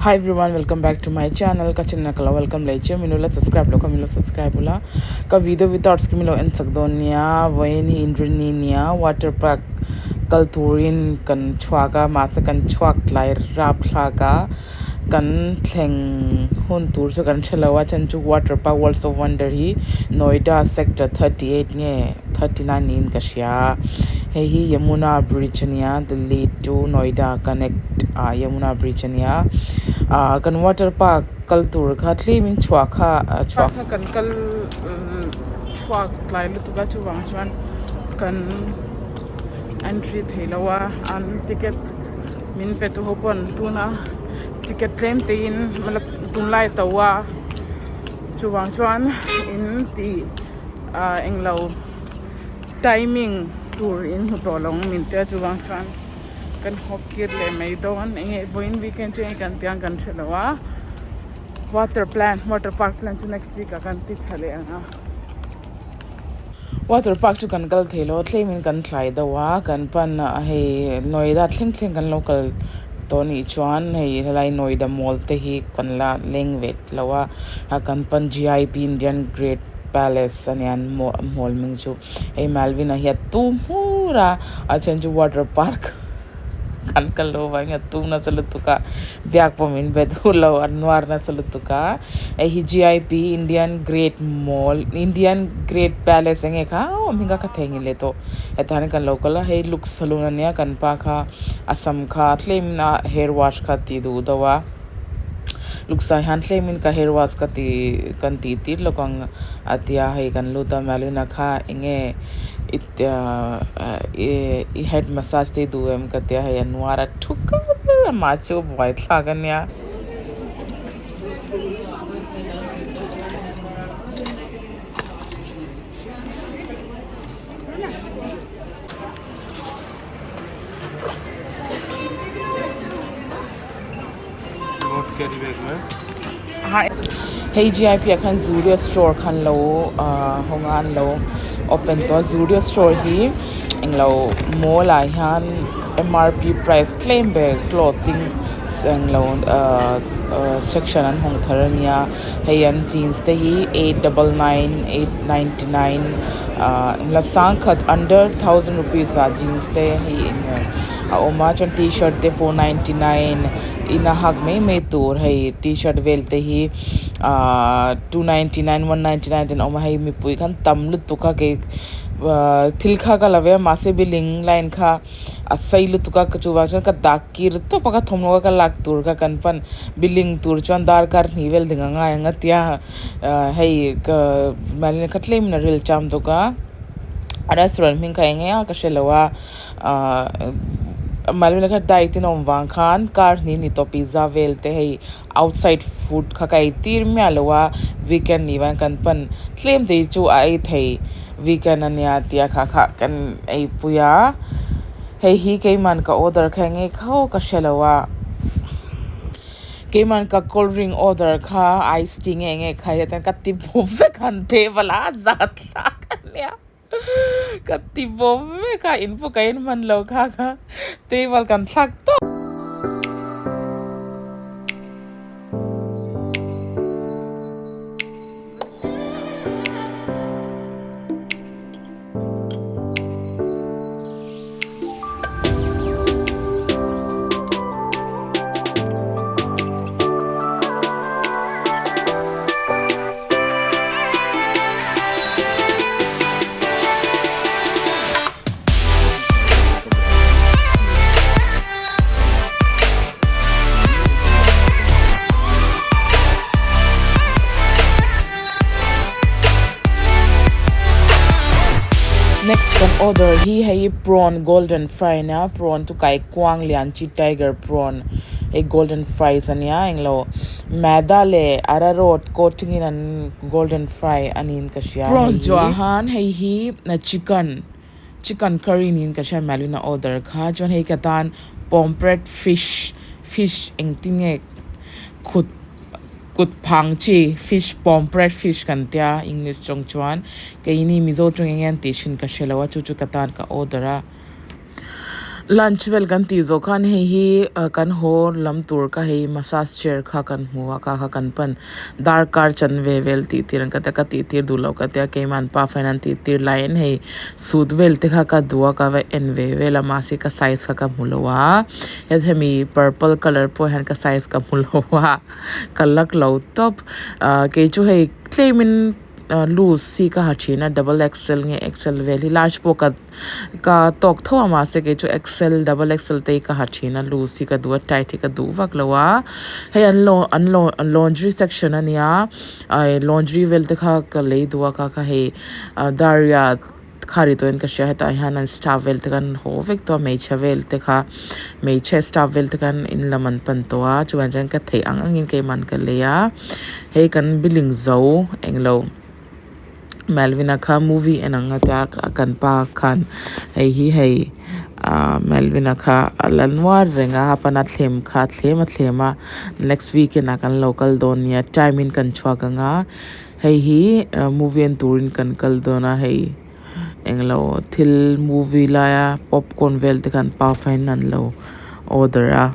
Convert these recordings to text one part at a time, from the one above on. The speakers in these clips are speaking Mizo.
Hi everyone welcome back to my channel ka channel ka lo welcome leh che minu la subscribe lo kha min lo subscribe ula ka video without skin min lo en chak dawn nia vawiin hi inrinni nia water park kal turin kan chhuak a mahse kan chhuak tlai rap thlak a kan thleng hun tur chu kan hrelo a chhan chu water park worlds of wonder hi Noida sector 38 nge 39 niin ka hria hei hi Yamuna bridge ania Delhi to Noida connect ah Yamuna bridge ania ah kan water park kal tur kha tlem in chhuah kha chhuah kha kan kal chhuak tlai lutuk a chuvang chuan kan entry thei lo a an ticket min pe tu ho pawn tuna ticket tlem te in tunlai to a chuvang chuan in tih ah englo timing tur in hmu tawh lo ang min tia chuvang chuan. Kan haw kir leh mai dawn enge vawiin weekend chu enge kan tih ang kan hre lo a water plan water park plan chu next week ah kan ti tha leh ang a. Water park chu kan kal thei lo a tlem in kan tlai deuh a kan pan a hei Noida thleng thleng kan lo kal tawh nih chuan hei helai Noida mall te hi kan la leng ve lo a kan pan G I P Indian Great Palace a nia mall hming chu. Hei Malvin-a hi a tum hmur a a then chu water park kan kal lo vangin a tum nasa lutuk a biak pawh min be duh lo a nuar nasa lutuk a hei hi G I P Indian Great Mall Indian Great Palace eng nge kha aw a hming kha ka theihnghilh leh tawh hetah hian kan lo kal a hei looks salon ania kan pa kha a sam kha tlem in a hair wash kha a ti duh deuh a. Luksa hian tlemin ka hair wash ka ti kan tih tir lawk ang a tia hei kan lut a Malina kha enge i head massage te i duh em ka tia hei a nuar a thu kar a mah chu buaithlak a nia. Hei G I P ah khan Zudio store kha an lo hawng a an lo open tawh a Zudio store hi englo mall ah hian M R P price tlem ber clothing englo section an hawng thar ania hei an jeans te hi 899 899 sangkhat under thousand rupees ah jeans te hei a awm a chuan tshirt te 499 in a hak mai mai tur hei tshirt vel te hi ahh 299 199 ten a awm a hei mipui khan tam lutuk a kei ahh thil kha ka la ve a mahse billing line kha a sei lutuk a chuvang chuan ka dak kir tawp a ka thawmhnaw ka lak tur kha kan pan billing tur chuan darkar hnih vel ding a ngai ang a tia ahh hei ka mahni kha tlem in a ril cham bawk a restaurant hming kha eng nge a ka hrelo a. Ahh Malvina kha diet in a awm vang khan car hnih ni tawh pizza vel te hei outside food kha ka ei tir miah lo a weekend nih vang kan pan tlem te hi chu a ei thei weekend ania tia kha kha kan ei pui a hei hi keiman ka order kha eng nge kho ka hre lo a keiman ka cold drink order kha ice tea nge eng nge kha hi atan ka ti bawm vek han table a zat hlak ania. Ka ti bawm vek a, in pawh ka en hman lo kha kha table kan thlak tawp. Next kan order hi hei prawn golden fry ania prawn chu kaikuang lian chi tiger prawn hei golden fries ania englo maida leh ararot coating in an golden fry aniin ka hria hei hi. Prawns zuah han hei hi chicken chicken curry niin ka hria Malin a order kha chuan hei ka tan pomfret fish fish engtin nge khut kut phang chi fish pomfret fish kan tia english tawng chuan keini mizo tawng eng nge an tih thin ka hrelo a chu chu ka tan ka order a. Lunch vel kan tih zawh khan hei hi kan haw lam tur kha hei massage chair kha kan hmu a kha kha kan pan darkar chanve vel tih tir ang ka tia ka tih tir duh loh ka tia keimah an pa fan an tih tir laiin hei suit vel te kha ka duh a ka va en ve vel a mahse ka size kha ka hmu lo a het hemi purple colour pawh hian ka size ka hmu lo a ka luck lo tawp ah kei chu hei tlem in loose hi ka ha thin a double XL nge XL vel hi large pawh ka Ka tawk tho a mahse kei chu XL double XL te hi ka ha thin a loose hi ka duh a tight hi ka duh vak lo a hei an law an law laundry section a nia ai laundry vel te kha ka lei duh a kha kha hei ah dariat kha ri tawhin ka hria hetah hian an staff vel te khan haw vek tawh a hmeichhe vel te kha hmeichhe staff vel te khan in lam an pan tawh a chuvang chuan ka theih ang angin keimah ka lei a hei kan billing zo englo. Melvin-a kha movie en ang a tia kan pa khan hei hi hei ah Melvin-a kha a la nuar reng a hapana thlem kha thlem a thlem a next weekend ah kan lo kal dawn nia time in kan chhuak ang a hei hi movie en turin kan kal dawn a hei englo thil movie laia popcorn vel te khan pa fain an lo order a.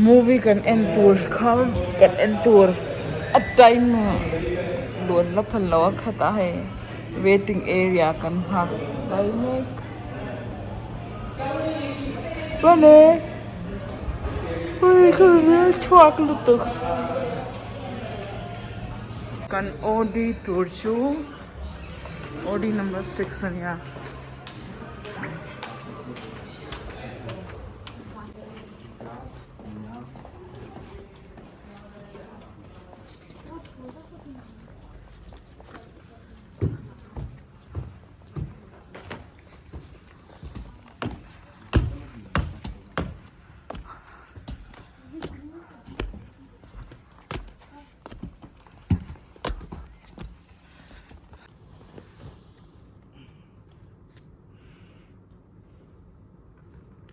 Movie kan en tur kha kan en tur a time luan la phal lo a khat a hei waiting area kan nghak lai mek vale hei ka chhuak lutuk. Kan OD tur chu OD number 6 a nia.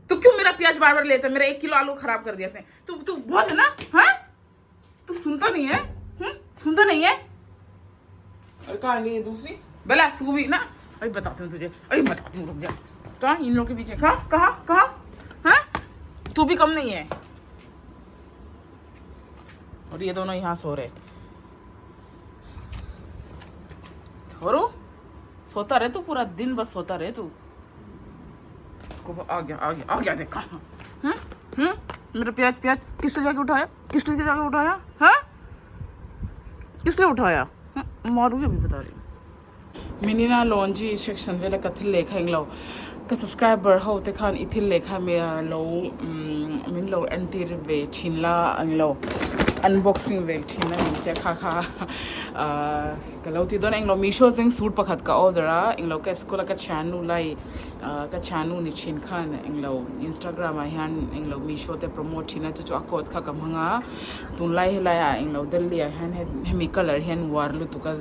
तू क्यों मेरा प्याज बार बार लेता है मेरा एक किलो आलू खराब कर दिया इसने तू तू बहुत है ना हाँ तू सुनता नहीं है हम्म सुनता नहीं है अरे कहाँ गई दूसरी बेला तू भी ना अभी बताती हूँ तुझे अभी बताती हूँ रुक जा कहाँ इन लोगों के पीछे कहाँ कहाँ कहाँ हाँ तू भी कम नहीं है और ये दोनों यहाँ सो रहे छोरू सोता रहे तू पूरा दिन बस सोता रहे तू इसको आ गया आ गया आ गया देखा हम्म हम्म मेरा प्याज प्याज किसने जाके उठाया किसने जाके उठाया हाँ किसने उठाया मारूंगी अभी बता रही हूँ Minina laundry section vela ka thil lehkha englo ka subscriber ho te khan i thil lehkha mi lo min lo entir ve thin la englo unboxing vel thin a ni tia kha kha ka lo ti dawn englo Meesho zeng suit pakhat ka order a englo ka school a ka thiannu lai ka thiannu ni thin khan englo Instagram ah hian englo Meesho te promote thin a chu chu a code kha ka hmang a tunlai helai ah englo Delhi ah hian hemi colour hian uar lutuk a.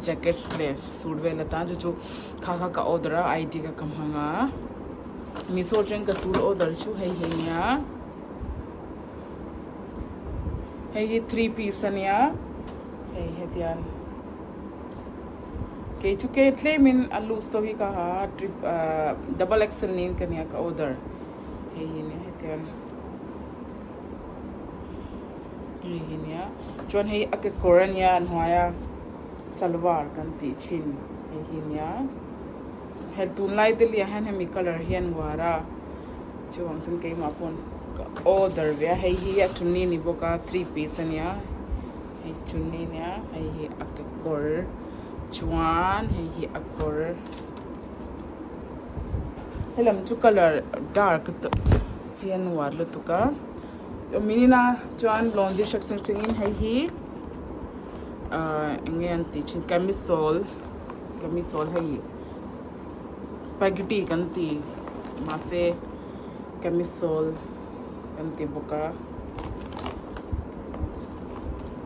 Jackets leh suit vel atan chu chu kha kha ka order a ID kha ka hmang a Meesho atangin ka suit order chu hei hi ania hei hi 3 piece ania hei hetiang kei chu ke tlemin a loose deuh hi ka ha a trip ah double XL niin ka nia ka order hei hi ania hetiang. Hei hi nia chuan hei a kekawr a nia a hnuaia salwar kan tih thin hei hi nia hei tunlai Delhi ah hian hemi colour hi an uar a chuvang chuan keimah pawn ka order ve a hei hi a chunni a ni bawk a three piece a nia hei chunni a nia hei hi a kekawr chuan hei hi a kawr helam chu colour dark hi an uar lutuk a. Minina chuan laundry section atangin hei hi ahh eng nge an tih thin camisole camisole hei spaghetti kan ti mahse camisole kan ti bawk a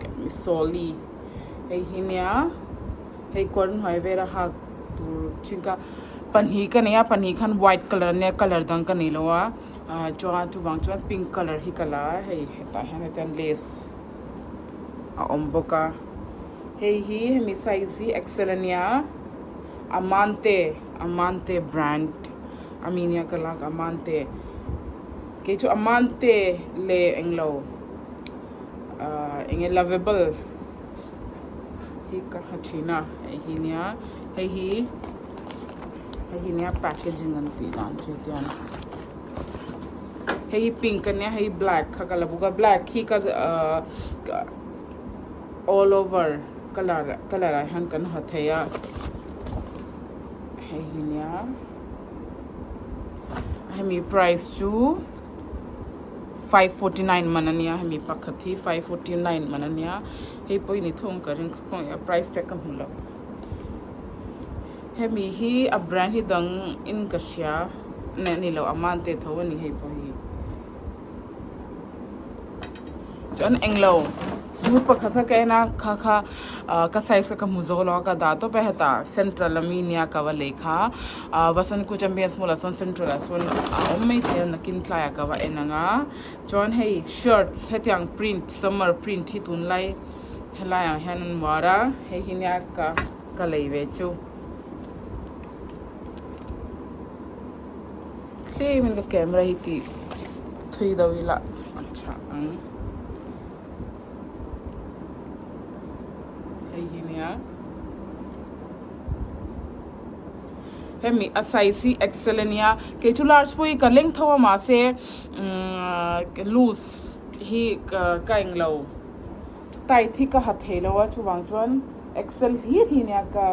camisole hei hi nia hei kawr hnuai vel a hak tur thin kha pahnih ka nei a pahnih khan white colour ania colour dang ka nei lo a. Ah chuan chuvang chuan pink colour hi ka la a hei hetah hian hetiang lace a awm bawk a hei hi hemi size hi XL ania Amante Amante brand ami nia ka lak Amante kei chu Amante leh englo ah enge lovable hi ka ha thin a hei hi nia hei hi hei hi nia packaging an tih dan chu hetiang hei hi pink ania hei hi black kha ka la bawk a black hi ka ahh all over colour colour ah hian kan ha thei a hei hi nia hemi price chu. 549 man ania hemi pakhat hi 549 man ania hei pawh hi ni thawng ka ring khawngaih a price tag ka hmu lo hemi hi a brand hi dang in ka hria neh ni lo a man te tho ani hei pawh hi chuan englo suit pakhat kha ka en a kha kha ah ka size kha ka hmu zo lo a ka dah tawp a hetah central ami nia ka va lei kha ah Vasankuch ambience mall ah sawn central ah sawn a awm maithei a nakin tlaiah ka va en ang a chuan hei shirts hetiang print summer print hi tunlai helai ah hian an uar a hei hi nia ka ka lei ve chu tlemin ka camera hi tih thui deuh ila a tha ang hei hi nia. Hemi a size hi XL ania kei chu large pawh hi ka leng tho a mahse umm loose hi ka englo tight hi ka ha thei lo a chuvang chuan XL hlir hi ania ka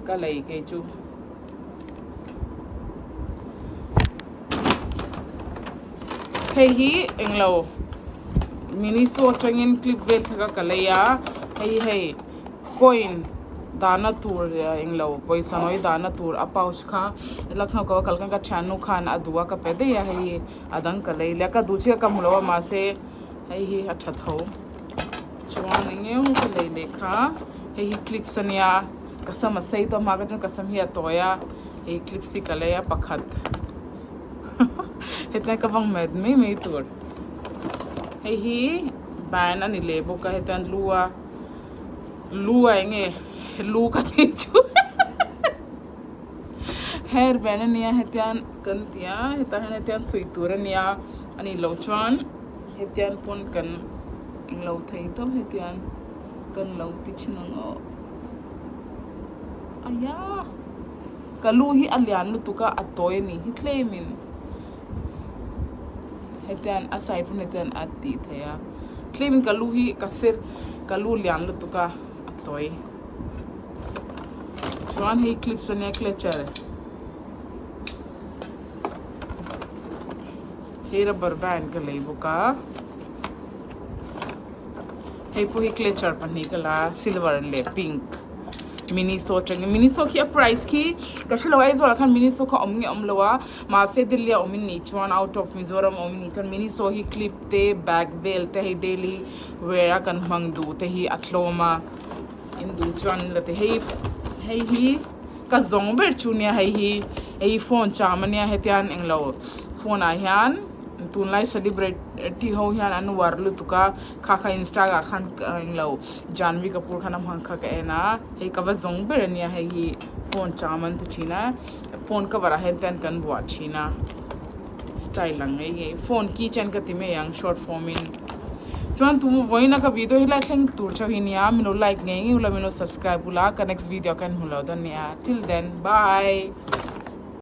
ka lei kei chu. Hei hi englo miniso atangin clip vel thaka ka lei a hei hei. Coin dahna tur englo pawisa nawi dahna tur a pouch kha Lucknow ka va kal khan ka thiannu khan a duh a ka pe daih a hei a dang ka lei leh a ka duh chiah ka hmu lo a mahse hei hi a tha tho chuan eng eng ka lei leh kha hei hi clips ania ka sam a sei tawh hma kha chuan ka sam hi a tawi a hei clips hi ka lei a pakhat hetlai ka vang met mai mai tur hei hi ban a ni leh bawk a hetiang lu a. Lu a enge lu ka tih chu hair band ania hetian kan ti a hetah hian hetian suih tur ania anih loh chuan hetian pawn kan englo thei tawp hetian kan lo ti thin ang aw aiya ka lu hi a lian lutuk a a tawi anih hi tlemin hetian a side pawn hetian a tih theih a tlemin ka lu hi ka sir ka lu lian lutuk a a tawi chuan hei clips ania clutcher hei rubber band ka lei bawk a hei pawh hi clutcher pahnih ka la a silver leh pink. Miniso atangin Miniso khi a price khi ka hrelo a Aizawl ah khan Miniso kha awm nge awm lo a mahse Delhi ah awm in nih chuan out of Mizoram awm in nih chuan Miniso hi clip te bag vel te hei daily wear a kan hmang duh te hi a tlawm a in duh chuan la ti hei hei hi ka zawng ber chu nia hei hi hei hi phone cham ania hetiang englo phone ah hian tunlai celebrity ho hian an uar lutuk a. Kha kha insta ah khan englo Janhvi Kapoor khan a hmang kha ka en a hei ka va zawng ber ania hei hi phone cham an ti thin a phone cover ah hian ten kan buah thin a style ang hei hi phone keychain ka ti mai ang short form in chuan tu vawiin a ka video helai thleng tur chauh hi nia min lo like ngei ngei ula min lo subscribe ula ka next video ah ka inhmu lo dawn nia till then bye.